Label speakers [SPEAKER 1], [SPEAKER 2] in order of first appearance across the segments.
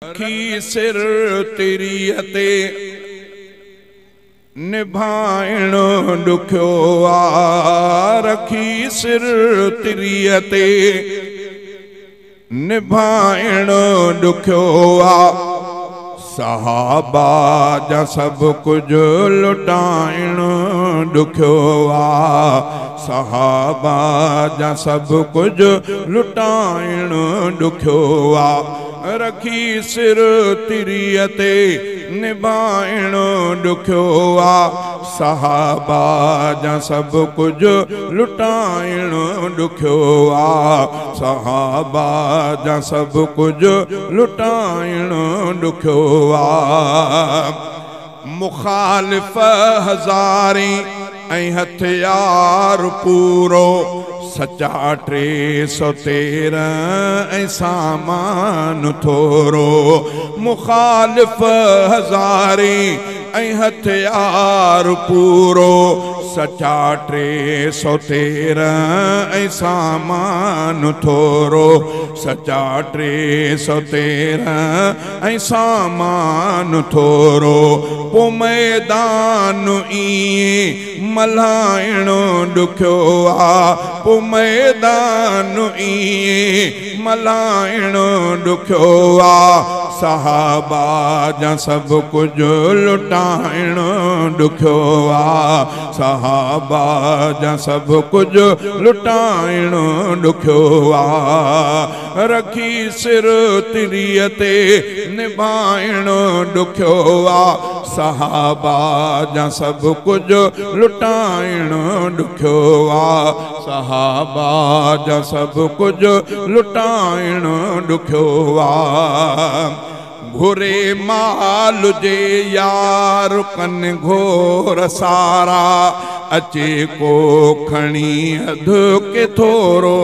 [SPEAKER 1] रखी सिर तिरीअ ते निभाइणु ॾुखियो आ। रखी सिर तिरीअ ते निभाइणु ॾुखियो आ। सहाबा जा सभु कुझु लुटाइणु ॾुखियो आ। सहाबा जा सभु कुझु लुटाइणु ॾुखियो आ। रखी सिर तिरीअ ते निभाइणु ॾुखियो आ। सहाबा जा सभु कुझु लुटाइणु ॾुखियो आ। सहाबा जा सभु कुझु लुटाइणु ॾुखियो आ। मुखालिफ हज़ारी ऐं हथियार पूरो, सचा 313 ऐं सामान थोरो। मुखालिफ हज़ारी ऐं हथियार पूरो, सचा 313 ऐं सामान थोरो। सचा 313 ऐं सामान थोरो। पोइ मैदान ईअं मल्हाइणो ॾुखियो आ। पोइ मैदान ईअं मल्हाइणो ॾुखियो आ। सहाबा जा सभु कुझु लुटाइणो ॾुखियो आ। सहाबा जा सभु कुझु लुटाइणो ॾुखियो आ। रखी सिर तिरीअ ते निभाइणो ॾुखियो आ। सहाबा जा सभु कुझु लुटाइणो ॾुखियो आ। सहाबा जा सभु कुझु लुटाइणो ॾुखियो आ। घुरे माल जे यार कन घोर सारा, अचे को खणी अधु के थोरो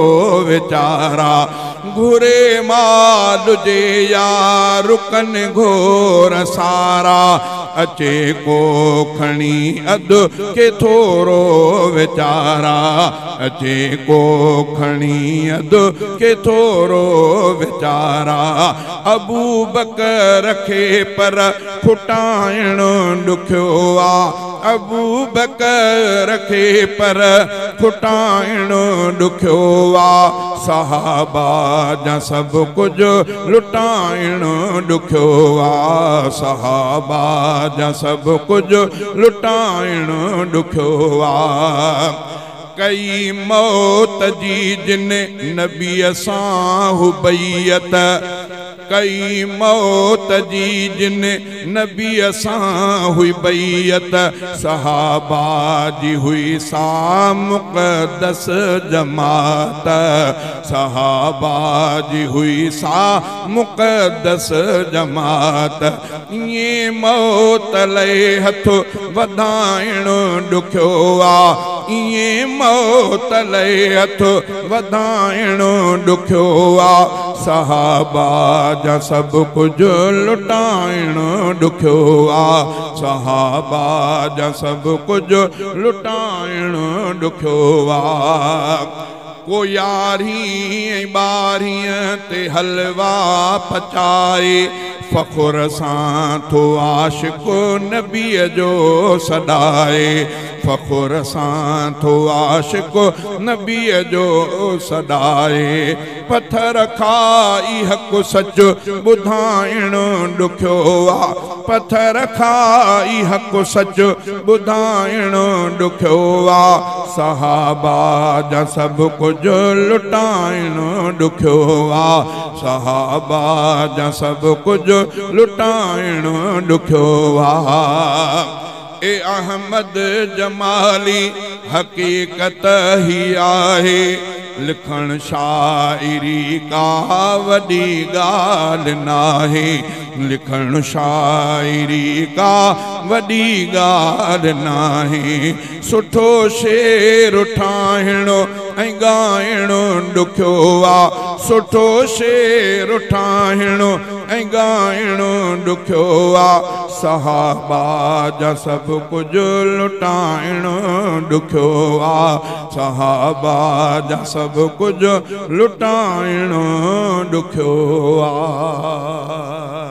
[SPEAKER 1] वीचारा। घुरे माल जे यार कन घोर सारा, अचे को खणी अधु के थोरो वीचारा। अचे को खणी अधु के थोरो वीचारा। अबू बकर खे पर खुटाइणो ॾुखियो आ। अबू बकर खे पर खुटाइणो ॾुखियो आ। सहाबा जा सभु कुझु लुटाइणो ॾुखियो आ। सहाबा जा सभु कुझु लुटाइणो ॾुखियो आ। कई मौत जी जिन नबीअ सां हुबैयत, कई मौत जी जिन नबीअ सां हुई बैयत। सहाबा जी हुई सा मुक़द्दस जमात। सहाबा जी हुई सा मुक़द्दस जमात। ईअं मौत लाइ हथु वधाइणो ॾुखियो आ। ईअं मौत लाइ हथु वधाइणो ॾुखियो आ। सहाबा जा सभु कुझु लुटाइणो ॾुखियो आ। सहाबा जा सभु कुझु लुटाइणो ॾुखियो आ। को 11 ऐं 12 ते हलवा पचाए, फ़ख़ुर सां थो आशिक नबीअ जो सॾाए। फ़ख़ुर सां थो आशिक नबीअ जो सॾाए। पथर खाई हक़ सच ॿुधाइणो ॾुखियो आ। पथर खाई हक़ सच ॿुधाइणो ॾुखियो आ। सहाबा जा सभु कुझु लुटाइणो ॾुखियो आ। सहाबा जा सभु कुझु लुटाइणो ॾुखियो आ। ए अहमद जमाली हक़ीक़त ही आहे, लिखण शाइरी का वॾी ॻाल्हि नाहे। लिखण शाइरी का वॾी ॻाल्हि नाहे। सुठो शेर ठाहिणो ऐं ॻाइणो ॾुखियो आ। सुठो शेर ठाहिणो ऐं ॻाइणो ॾुखियो आ। सहाबा जा सभु कुझु लुटाइणो ॾुखियो आ। सहाबा जा सभु कुझु लुटाइणो ॾुखियो आ।